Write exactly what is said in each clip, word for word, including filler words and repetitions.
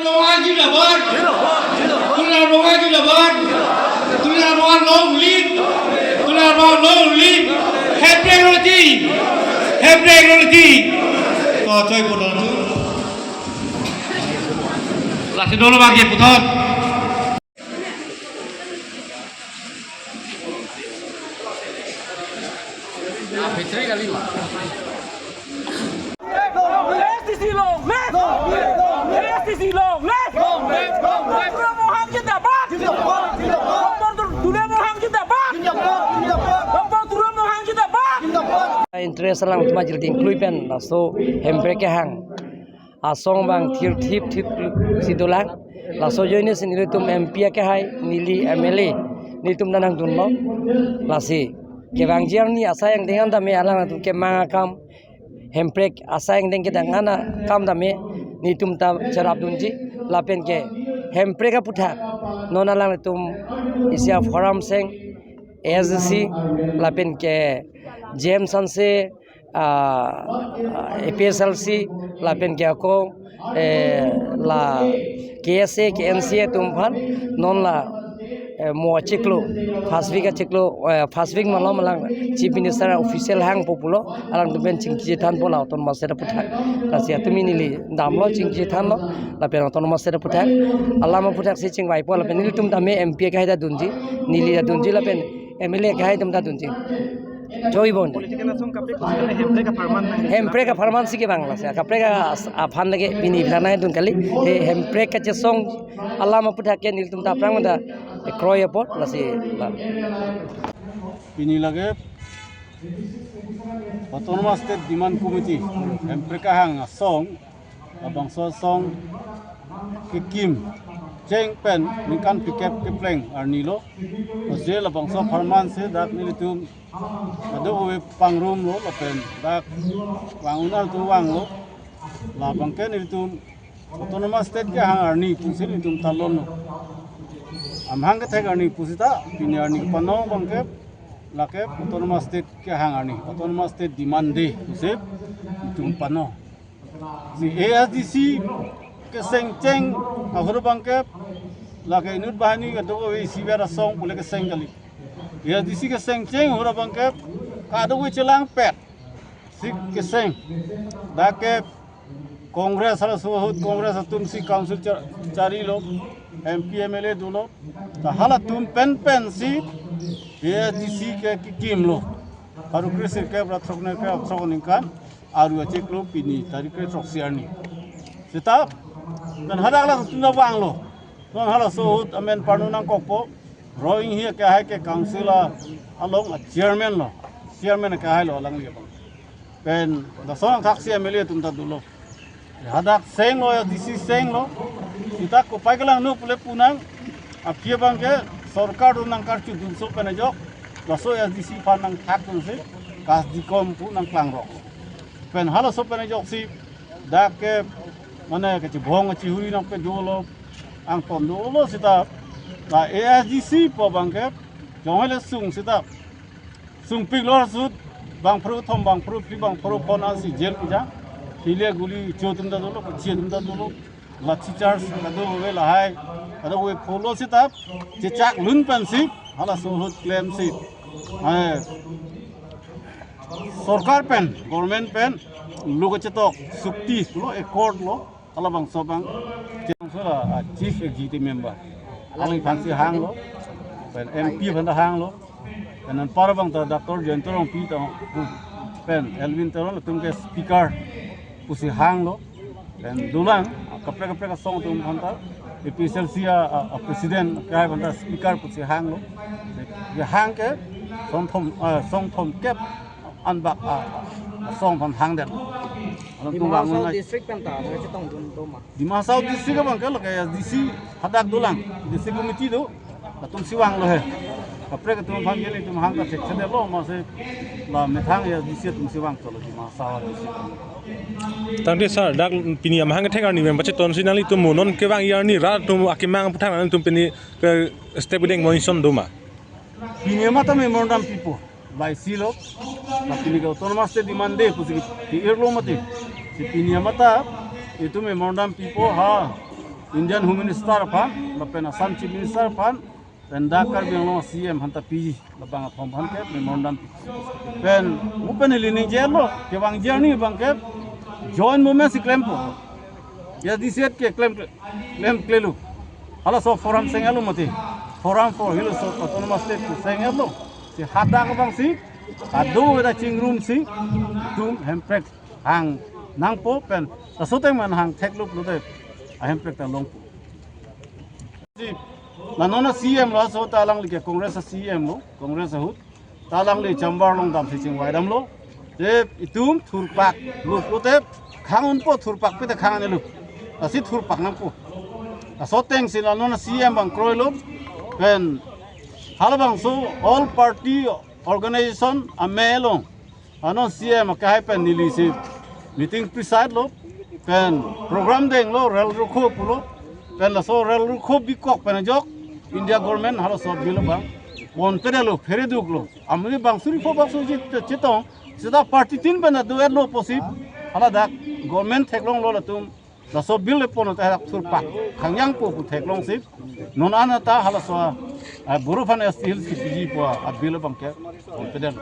Ronghang jindabad. Tuliram Ronghang jindabad. Tuliram Ronghang long live. Tuliram Ronghang long live. Hemprek roti. Hemprek roti. To choi puthot tu. Lasi dolo bangke puthot. Long live! A S D C long live! A S D C long live! Tuliram Ronghang jindabad! Tuliram Ronghang jindabad! Tuliram Ronghang jindabad! Interest alang tuma jil dingklui pen laso Hemprek kehang asong bang thirthip thip si dolang. Laso ajoine si nelitum M P akehai, neli M L A, nelitum ta nangdunlo. Lasi kevangji arni asai angdeng an tame alangtum kemang akam, Hemprek asai angdeng kedang an akam tame nelitum ta cherapdunji. Lapen ke Hemprek aputhak non alangtum isi a-forum seng, A S D C, lapen ke James Hanse, ah, A P H L C, lapen ke ako, eh, la K S A, K N C A atum aphan non la, eh, mo achiklo, first week achiklo, eh, first week malom alang Chief Minister official hangpo pulo, alangtum pen chingki chethanpo la autonomous state aputhak. Lasi atum neli damlo, chingki chethanlo, lapen autonomous state aputhak, alam aputhak si chingvaipo, lapen nelitum tame M P akehai ta dunji, neli ta dunji, lapen M L A akehai atum ta dunji. Choi bon. Political asong kaprek pusi kali Hemprek apharman nang. Hemprek apharman si kevang lasi. Kaprek a-, aphan lake pini bidang nangdun kali. He Hemprek kachesong alam aputhak ke nelitum ta aphrang manda kroi apot lasi la. Pini lake Autonomous State Demand Committee, Hemprek kehang asong, labangso asong kekim cheng pen ningkan phlikep kepleng arni lo. Lasi labangso apharman si dak nelitum kadokave pangrumlo lapen dak vang-un atum vanglo. Labang ke nelitum Autonomous State kehang arni pusi nelitum talonlo. Amahang kethek arni pusita pini arni pano abangke lake Autonomous State kehang arni, Autonomous State Demand Day pusi nelitum pano. Si A S D C kesengcheng ahut abangke lake inut banghini kadokave isivet asong pule keseng kali. A S D C kesengcheng ahut abangke kadokave chelangpet si keseng. Dak ke Congress halaso ahut Congress atum si council cha-, charilo, M P M L A dolo. Ta halatum pen pen si A S D C ke kekimlo. Pharo kresirkep ra throknerkep throk aningkan aru achiklo pini tarik kre throksi arni. Seta pen hadak lang tuna vanglo. Non halaso ahut amen parnu nangkokpo. Roing hi akehai ke council a along a chairman lo. Chairman akehai lo alangli abang. Pen lason thaksi M L A atum ta dolo. Hadak senglo, A S D C senglo. Seta kopai kelangno pule pu nang. Aphi abangke sorkar do nangkarju dunso pen ajok. Laso A S D C aphan nangthakdunsi kasdikom pu nangklangrok. Pen halaso pen ajoksi dak ke mane kachibong kachihuri nangpedolo, angton dolo seta la A S D C pu abangke jongele sung seta sungpiklo ahut bang pharo thom bang pharo phli bang pharo phon ansi jail kejang, hile guli cho atum ta dolo, kachi atum ta dolo, lathi charge kadokave lahai kadokave pholo seta chechak lun pensi halaso ahut klemsi, eh, sorkar pen, government pen lo kachetok chukti lo, accord lo, halabangso abang. Chengso la, ah, Chief Executive Member. Alangli aphansi hanglo. Pen M P aphan ta hanglo. Pen anpar abang ta Doctor Jayanta Rongpi ta, pen Elwin Teron latum ke speaker pusi hanglo. Pen dolang, ah, kaprek kaprek asong atum aphan ta, A P H L C a, ah, ah, president akehai aphan ta speaker pusi hanglo. Kehang ke songthom, ah, songthomkep anbak, ah, asong aphan hangdet. Alam Dima tung Hasao vang ngai. District pen ta nangchetongdun do ma? Dima Hasao District abangke lake A S D C hadak dolang, District Committee do, latumsi vanglo he. Kaprek atum aphan ke nelitum hang ta thekthedetlo, amatsi la methang A S D C atumsi vangthulo Dima Hasao District. Tangte sir, dak pini amahang kethek arni pen pachetonsi nanglitum mo non kevang arni rat atum akemang aputhak nanglitum pini ke step kedeng monison do ma? Pini amat ta memorandum pipo. Laisi lo, la pini ke Autonomous State Demand Day pusi ke-irlo mati. Si pini amat ta itum memorandum pipo ha. Indian Home Minister aphan, lapen Assam Chief Minister aphan, pen dak Karbi Anglong C M aphanta piji, labang athom aphan ke memorandum. Pen, upen ili ningje lo, kevang journey abang ke, joint movement si klempo. Ya, A D C H ke klem, klem klelo. Halaso forum seng-et lo mati. Forum for Hill Autonomous State pu seng-et lo. Si hadak abang si, adu da chingrum si, itum hemprek hang nangpo pen, laso ateng man hang theklo pulote, ahemprek ta longpo. Si, la non a C M lo, laso ta alangli ke Congress a C M lo, Congress ahut. Ta alangli chamber along damsi chingvai damlo. Te itum thurpak lo pulote, khang unpo, thurpakpete khang an-e lo. Lasi thurpak nangpo. Laso ateng si la non a C M abang kroilo. Pen, halabangso all party organization amei along, la non C M akehai pen neli si meeting preside lo, pen program denglo, rel rukho pulo, pen laso rel rukho bikok pen ajok India government halaso bill abang ponpedetlo, phereduklo. Amonit bang suri pho bang suji chetong, seta party tin pen adu-etlo pusi, haladak government theklonglo latum, laso bill le pon ta hadak thurpak khangjangpo pu theklongsi, non an ta halaso, ah, Boro aphan S T Hills kipiji pu a bill abang ke ponpedet.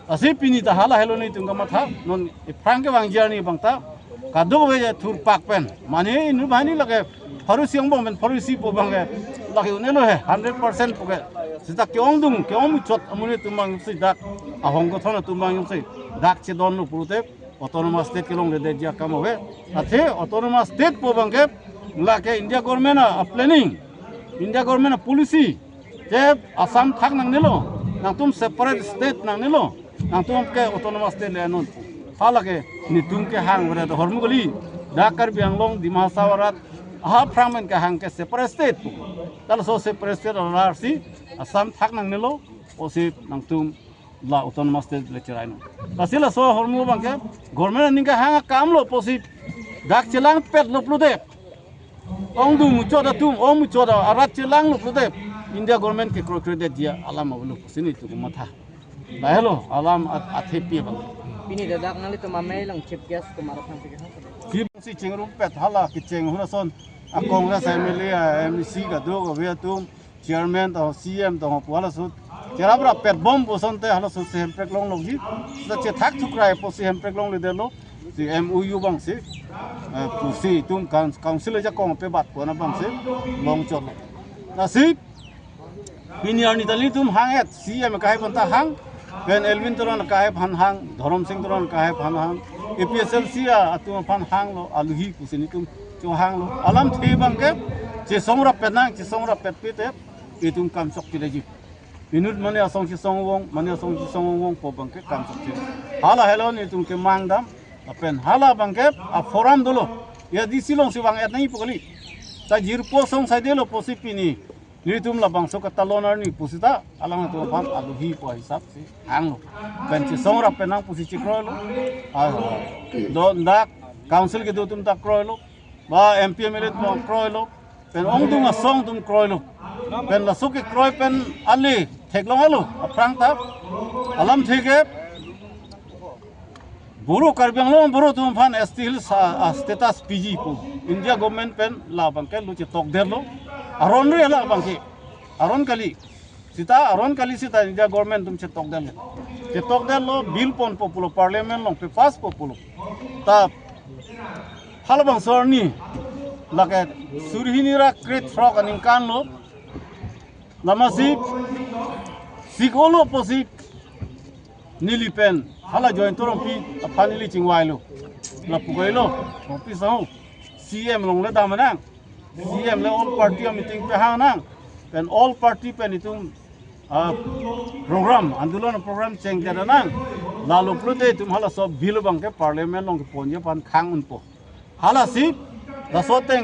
Lasi pini ta hala helo nelitum kamatha, non aphrang kevang journey abang ta, kadokave thurpak pen. Mane inut banghini lake pharo isi angbong pen pharo isi pu abang ke, lake un-elo he, hundred percent pu ke. Seta ke-ongdung, ke-ongmuchot amonit atum abang si dak, ahong kothon atum abang si dak chedonlo pulote, Autonomous State kelongledetji akam ave. Athe Autonomous State pu abang ke, lake India government a, a planning, India government a policy. Te Assam thak nangnelo, nangtum separate state nangnelo, nangtum ke Autonomous State le non. Halake nelitum kehang ave, hormu kali. Dak Karbi Anglong, Dima Hasao arat, aha aphrang pen kehang ke separate state pu. Halaso separate state alar si Assam thak nangnelo, pusi nangtum la Autonomous State le cherai non. Lasi laso ahormu abang ke government aning kehang akam lo pusi dak chelangpetlo pulote, ongdung muchot atum, ongmuchot arat chelanglo pulote, India government kekroikredetji alam avelo pusi nelitum kamatha. Lahelo alam at-, athepi abang. Pini dak nanglitum amei along chief guest komat aphan si kehang? Chief si chingrumpet hala kecheng ahut ason, a Congress M L A, a M A C kadokave atum, chairman tong, C M tong pu halaso cherap rappet bom pu asonte halaso si hemprek longlokji. Seta chethak thukraipo si hemprek longledetlo. Si M O U abang si, eh, pusi itum kan-, council ajakong pebat pu an abang si longchotlo. Lasi pini arni ta nelitum hang-et, C M akehai aphanta hang, pen Elwin Teron akehai aphan hang, Dhorom Sing Teron akehai aphan hang, A P H L C a atum aphan hanglo, alohi pusi nelitum chohanglo. Alamthe abang ke chesong rappet nang, chesong rappetpete itum kam chokche detji. Inut mane asong chesong vong, mane asong chesong vong pu abang ke kam chokche. Hala helo nelitum kemang dam, lapen hala abang ke a forum dolo. Ya, A D C along si vang-et nangji pu kali. Ta jirpo asong saidelo pusi pini nelitum labangso katalon arni pusita alanglitum aphan alohi pu ahisap si hanglo. Pen chesong rappet nang pusi chekroilo. Ah, do dak council kedo atum ta kroilo. Ba M P M L A atum kroilo. Pen ongdung asong atum kroilo. Pen laso kekroi pen ale theklong alo aphrang ta. Alamthe ke Boro, Karbi Anglong Boro atum aphan S T Hills a, a status piji pu India government pen labang ke lo chetokdetlo. Aron re labang ke. Aron kali. Seta aron kali seta India government atum chetokdetlo. Chetokdetlo, bill ponpo pulo, parliament along papasspo pulo. Ta halabangso arni lake suri hini ra krethrok aningkan lo. Lama si sik-olo pusi neli pen hala Joyanta Rongpi aphan neli chingvailo. Lapu koilo, Rongpi sahu, C M along le dam nang, C M le all party a meeting pehang nang, pen all party pen itum, ah, program, andolon program chengdet nang. Lalo pulote itum halaso bill abang ke parliament along keponji aphan khang unpo. Halasi laso ateng